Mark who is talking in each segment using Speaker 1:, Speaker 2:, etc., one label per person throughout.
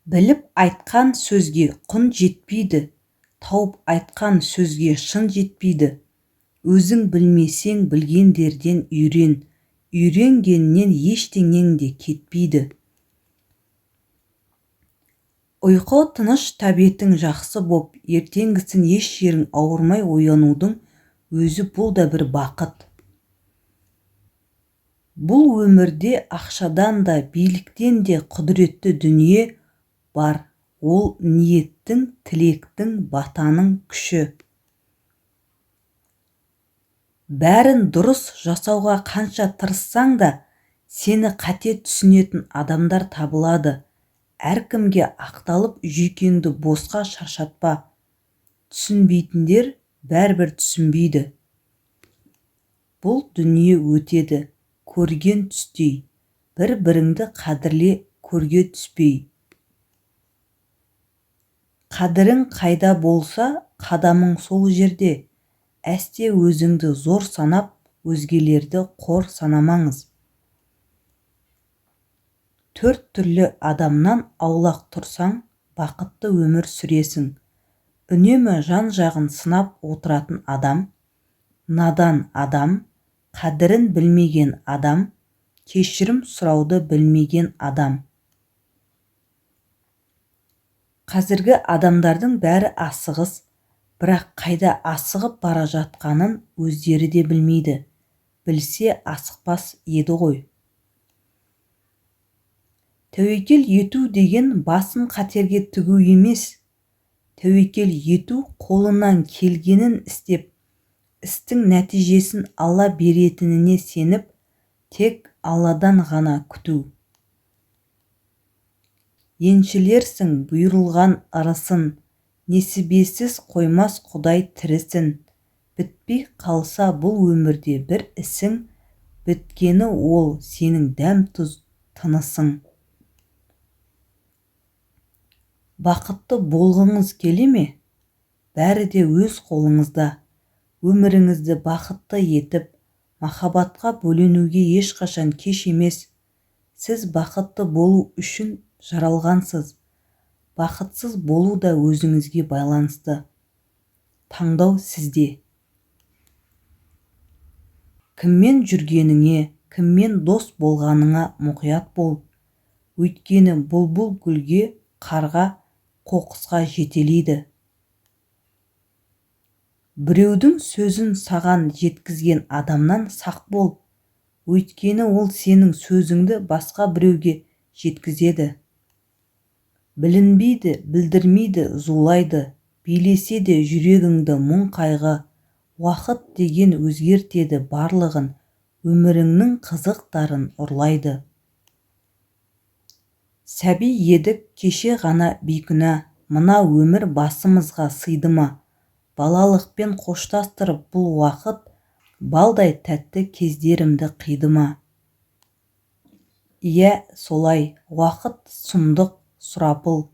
Speaker 1: Біліп айтқан сөзге құн жетпейді, тауып айтқан сөзге шын жетпейді. Өзің білмесең, білгендерден үйрен, үйренгеннен ештеңең де кетпейді. Ұйқы тыныш, тәбетің жақсы боп, ертеңгісін еш жерің ауырмай оянудың өзі бұл да бір бақыт. Бұл өмірде ақшадан да, биліктен де құдіретті дүние бар, ол ниеттің, тілектің, батаның күші. Бәрін дұрыс жасауға қанша тырыссаң да, сені қате түсінетін адамдар табылады. Әркімге ақталып жүйкеңді босқа шаршатпа. Түсінбейтіндер бәрібір түсінбейді. Бұл дүние өтеді, көрген түстей. Бір-біріңді қадірле көрге түспей. Қадірің қайда болса, қадамың сол жерде. Әсте өзіңді зор санап, өзгелерді қор санамаңыз. Төрт түрлі адамнан аулақ тұрсаң, бақытты өмір сүресің. Үнемі жан-жағын сынап отыратын адам, надан адам, қадірін білмеген адам, кешірім сұрауды білмеген адам. Қазіргі адамдардың бәрі асығыс, бірақ қайда асығып бара жатқанын өздері де білмейді. Білсе асықпас еді ғой. Тәуекел ету деген басын қатерге тігу емес. Тәуекел ету қолынан келгенін істеп, істің нәтижесін Алла беретініне сеніп, тек Алладан ғана күту. Еншілерсің бұйырылған ырысын, Несібесіз қоймас Құдай тірісін. Бітпей қалса бұл өмірде бір ісің, Біткені ол сенің дәм-тұз тынысың. Бақытты болғыңыз келе ме? Бәрі де өз қолыңызда. Өміріңізді бақытты етіп, махаббатқа бөленуге ешқашан кеш емес. Сіз бақытты болу үшін жаралғансыз. Бақытсыз болу да өзіңізге байланысты. Таңдау сізде. Кіммен жүргеніңе, кіммен дос болғаныңа мұқият бол. Өйткені бұлбұл гүлге, қарға, қоқысқа жетелейді. Біреудің сөзін саған жеткізген адамнан сақ бол. Өйткені ол сенің сөзіңді басқа біреуге жеткізеді. Білінбейді, білдірмейді зулайды, билесе де жүрегіңді мұң-қайғы, уақыт деген өзгертеді барлығын, өміріңнің қызықтарын ұрлайды. Сәби едік кеше ғана бейкүнә, мына өмір басымызға сыйды ма? Балалықпен қоштастырып бұл уақыт, балдай тәтті кездерімді қиды ма? Иә, солай, уақыт сұмдық, сұрапыл.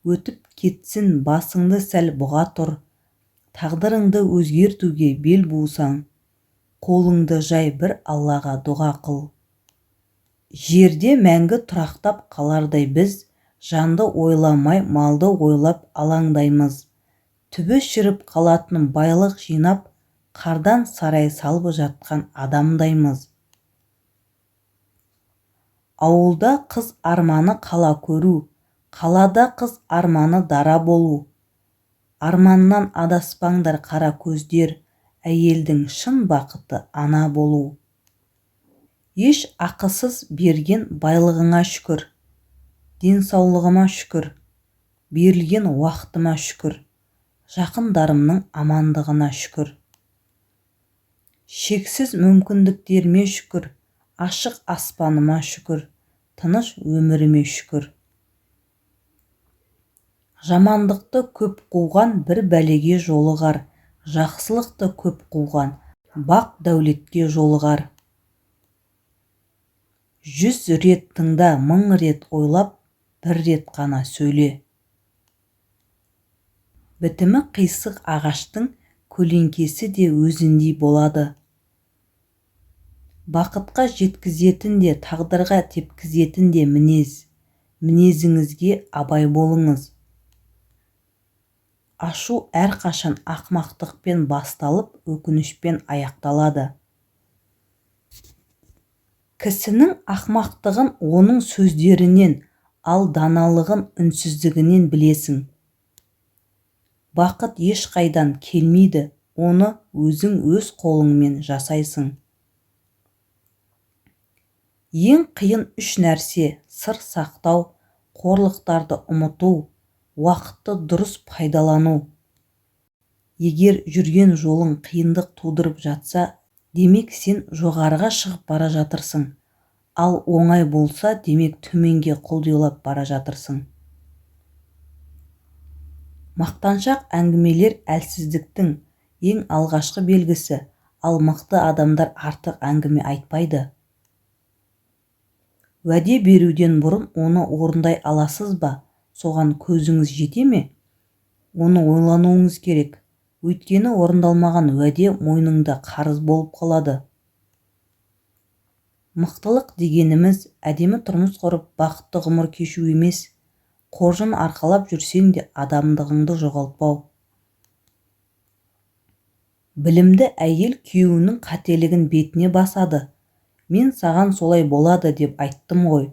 Speaker 1: Өтіп кетсін, басыңды сәл бұға тұр. Тағдырыңды өзгертуге бел бусаң, қолыңды жай бір Аллаға дұға қыл. Жерде мәңгі тұрақтап қалардай біз, жанды ойламай малды ойлап алаңдаймыз. Түбі шіріп қалатын байлық жинап, қардан сарай салып жатқан адамдаймыз. Ауылда қыз арманы қала көру, қалада қыз арманы дара болу. Арманнан адаспаңдар қара көздер, әйелдің шын бақыты ана болу. Еш ақысыз берген байлығыңа шүкір. Денсаулығыма шүкір. Берілген уақытыма шүкір. Жақындарымның амандығына шүкір. Шексіз мүмкіндіктеріме шүкір. Ашық аспаныма шүкір. Тыныш өміріме шүкір. Жамандықты көп қуған бір бәлеге жолығар, жақсылықты көп қуған бақ дәулетке жолығар. 100 рет тыңда, 1000 рет ойлап, бір рет қана сөйле. Бітімі қисық ағаштың көлеңкесі де өзіндей болады. Бақытқа жеткізетін де, тағдырға тепкізетін де мінез. Мінезіңізге абай болыңыз. Ашу әрқашан ақымақтықпен басталып, өкінішпен аяқталады. Кісінің ақымақтығын оның сөздерінен, ал даналығын үнсіздігінен білесің. Бақыт ешқайдан келмейді, оны өзің өз қолыңмен жасайсың. Ең қиын үш нәрсе: сыр сақтау, қорлықтарды ұмыту, уақытты дұрыс пайдалану. Егер жүрген жолың қиындық тудырып жатса, демек сен жоғарыға шығып бара жатырсың, ал оңай болса, демек төменге құлдилап бара жатырсың. Мақтаншақ әңгімелер әлсіздіктің ең алғашқы белгісі, ал мықты адамдар артық әңгіме айтпайды. Уәде беруден бұрын оны орындай аласыз ба, соған көзіңіз жете ме? Оны ойлануыңыз керек. Өйткені орындалмаған уәде мойныңда қарыз болып қалады. Мықтылық дегеніміз әдемі тұрмыс құрып, бақытты ғұмыр кешу емес, қоржын арқалап жүрсең де адамдығыңды жоғалтпау. Білімді әйел күйеуінің қателігін бетіне басады. Мен саған солай болады деп айттым ғой,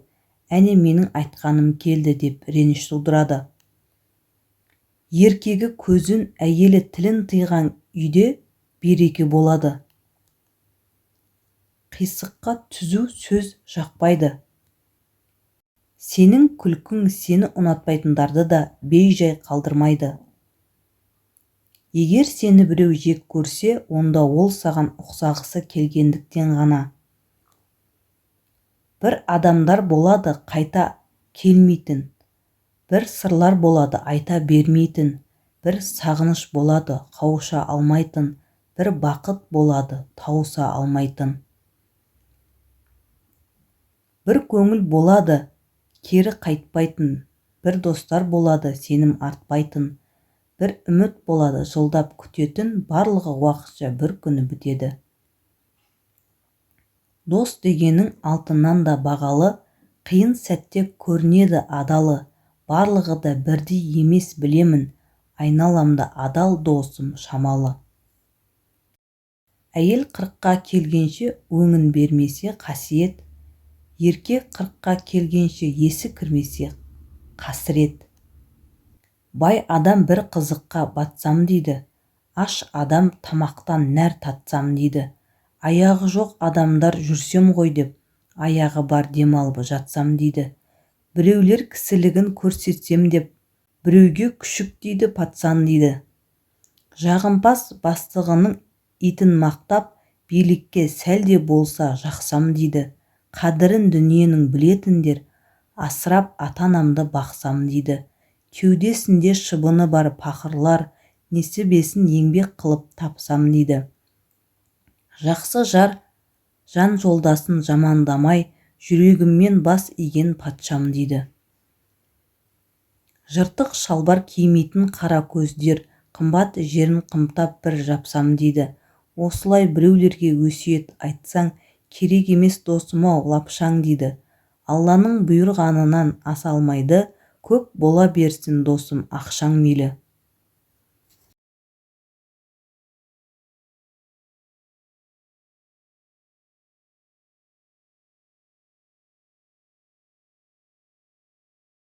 Speaker 1: әне менің айтқаным келді деп реніш тудырады. Еркегі көзін, әйелі тілін тыйған үйде береке болады. Қисыққа түзу сөз жақпайды. Сенің күлкің сені ұнатпайтындарды да бей-жай қалдырмайды. Егер сені біреу жек көрсе, онда ол саған ұқсағысы келгендіктен ғана. Бір адамдар болады қайта келмейтін, бір сырлар болады айта бермейтін, бір сағыныш болады қауыша алмайтын, бір бақыт болады тауыса алмайтын. Бір көңіл болады кері қайтпайтын, бір достар болады сенім артпайтын, бір үміт болады жылдап күтетін, барлығы уақытша бір күні бітеді. Дос дегенің алтыннан да бағалы, қиын сәтте көрінеді адалы, барлығы да бірдей емес білемін, айналамда адал досым шамалы. Әйел 40-қа келгенше өңін бермесе қасиет, еркек 40-қа келгенше есі кірмесе қасірет. Бай адам бір қызыққа батсам дейді, аш адам тамақтан нәр татсам дейді. Аяғы жоқ адамдар жүрсем ғой деп, аяғы бар демалып жатсам дейді. Біреулер кісілігін көрсетсем деп, біреуге күшік дейді, пацан дейді. Жағымпаз бастығының итін мақтап, билікке сәл де болса жақсам дейді. Қадірін дүниенің білетіндер, асырап ата-анамды бақсам дейді. Кеудесінде шыбыны бар пақырлар, несібесін еңбек қылып тапсам дейді. Жақсы жар жан жолдасын жамандамай, жүрегіммен бас иген патшам дейді. Жыртық шалбар кимейтін қара көздер, қымбат жерін қымтап бір жапсам дейді. Осылай біреулерге өсиет айтсаң, керек емес досым-ау лапшаң дейді. Алланың бұйырғанынан аса алмайды, көп бола берсін досым ақшаң мейлі.